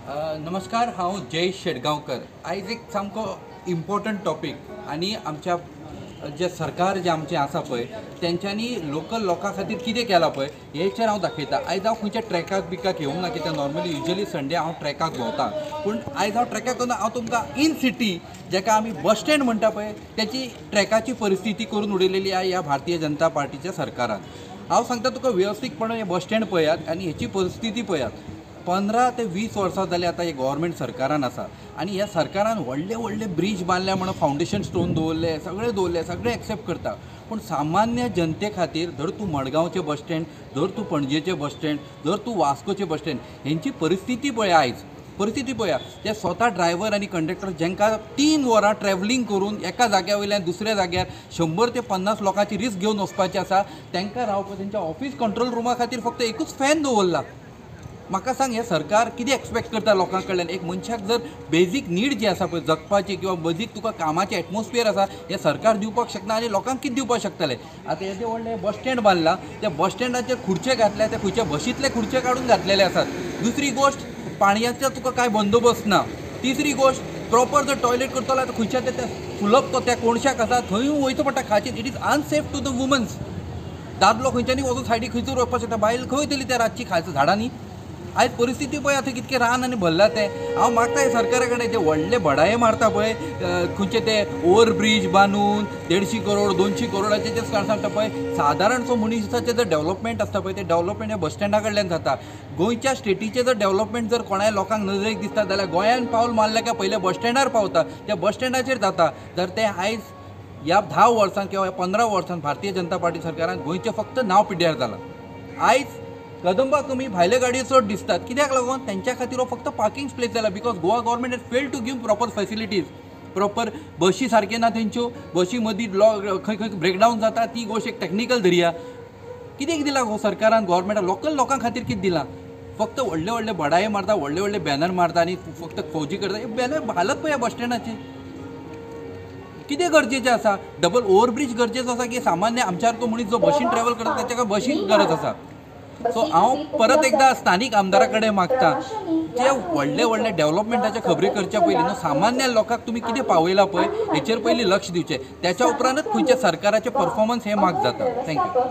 नमस्कार, हांव जय शेटगांवकर। आयज एक सामको इम्पॉर्टंट टॉपीक आनी आमच्या जे सरकार जे आमचें आसा पळय तेंच्यांनी लोकल लोकां खातीर कितें केलां पळय हेचेर हांव दाखयता। आयज हांव खंयच्या ट्रॅकाक बिकाक येवंक ना, कित्याक नॉर्मली युजली संडे हांव ट्रॅकाक भोंवता, पूण आयज हांव ट्रॅकाक वतना हांव तुमकां इन सिटी जेका आमी बस स्टँड म्हणटा पळय तेची ट्रॅकाची परिस्थिती करून उडयलेली आहा ह्या भारतीय जनता पार्टीच्या सरकारान। हांव सांगता तुका वेवस्थीतपणान हें बस स्टँड पळयात आनी हेची परिस्थिती पळयात। 15 ते 20 वर्सां जाली आतां हे गव्हर्मेंट सरकारान आसा आनी ह्या सरकारान व्हडले व्हडले ब्रीज बांदल्या म्हणून फावंडेशन स्टोन दवरले, सगळे दवरले, सगळे एक्सेप्ट करता, पूण सामान्य जनते खातीर धर तूं मडगांवचें बस स्टँड, धर तूं पणजेचें बस स्टँड, धर तूं वास्कोचें बस स्टँड, हेंची परिस्थिती पळया। आयज परिस्थिती पळया, ते स्वता ड्रायव्हर आनी कंडक्टर जेंकां 3 वरां ट्रॅव्हलिंग करून एका जाग्या वयल्यान दुसऱ्या जाग्यार 100 ते 50 लोकांची रिस्क घेवन वचपाचें आसा, तांकां रावपाक तेंच्या ऑफिस कंट्रोल रुमा खातीर फक्त एकूच फॅन दवरला। म्हाका सांग, हें सरकार कितें एक्सपेक्ट करता लोकां कडल्यान? एक मनशाक जर बेजीक नीड जी आसा पळय जगपाची किंवा बेजीक तुका कामाचें एटमॉस्फियर आसा हें सरकार दिवपाक शकना आनी लोकांक कितें दिवपाक शकतलें? आतां येदें व्हडलें बस स्टँड बांदलां, त्या बस स्टँडाचेर खुर्चे घातल्या, त्या खंयच्या बशींतले खुर्चे काडून घातलेले आसात। दुसरी गोश्ट, पाणयाचो तुका कांय बंदोबस्त ना। तिसरी गोश्ट, प्रॉपर जर टॉयलेट करतलो जाल्यार खंयच्या त्या फुलप तो त्या कोणशाक आसा थंय वयचो पडटा खाचीन। It is unsafe to the womens. दादलो खंयच्यांनी वचून सायडीक खंयसर वचपाक शकता, बायल खंय वयतली त्या रातची खायच्या झाडांनी? आयज परिस्थिती पळय आतां कितकें रान आनी भरलां तें। हांव मागता सरकारा कडेन ते व्हडले बडाये मारता पळय खंयचे ते ओवर ब्रीज बांदून 150 करोड 200 करोडाचे जे सांगता पळय, सादारणसो मनीसाचें जर डेवलपमेंट आसता पळय तें डेवलपमेंट ह्या बस स्टँडा कडल्यान जाता। गोंयच्या स्टेटीचें जर डेवलपमेंट जर कोणाय लोकांक नदरेक दिसता जाल्यार गोंयान पावल मारलें काय पयलें बस स्टँडार पावता, त्या बस स्टँडाचेर जाता। जर तें आयज ह्या 10 वर्सां किंवा 15 वर्सां भारतीय जनता पार्टी सरकारान गोंयचें फक्त नांव पिड्ड्यार जालां। आयज कदंबा कमी भायले गाडयो चड दिसतात, कित्याक लागून? तेंच्या खातीर हो फक्त पार्किंग प्लेस जाला, because Goa government has failed to give proper facilities. Proper बशी सारक्यो ना तेंच्यो, बशी मदीं खंय खंय ब्रेकडावन जाता, ती गोश्ट एक टॅक्निकल धरया। कितें दिलां हो सरकारान गव्हर्मेंटान लोकल लोकां खातीर कितें दिलां? फक्त व्हडले व्हडले बडाये मारता, व्हडले व्हडले बॅनर मारता आनी फक्त फौजी करता। हे बॅनर हालत पळया बस स्टँडाची कितें गरजेचें आसा? डबल ओवरब्रीज गरजेचो आसा की सामान्य आमच्या सारको मनीस जो बशीन ट्रॅव्हल करता तेच्या बशीन गरज आसा? सो हांव परत एकदा स्थानीक आमदारा कडेन मागता, जे व्हडले व्हडले डेवलपमेंटाचे खबरी करच्या पयलीं न्हू सामान्य लोकांक तुमी कितें पावयलां पळय हेचेर पयलीं लक्ष दिवचें, त्याच्या उपरांतच खंयच्या सरकाराचें परफॉर्मन्स हें माग जाता। Thank you.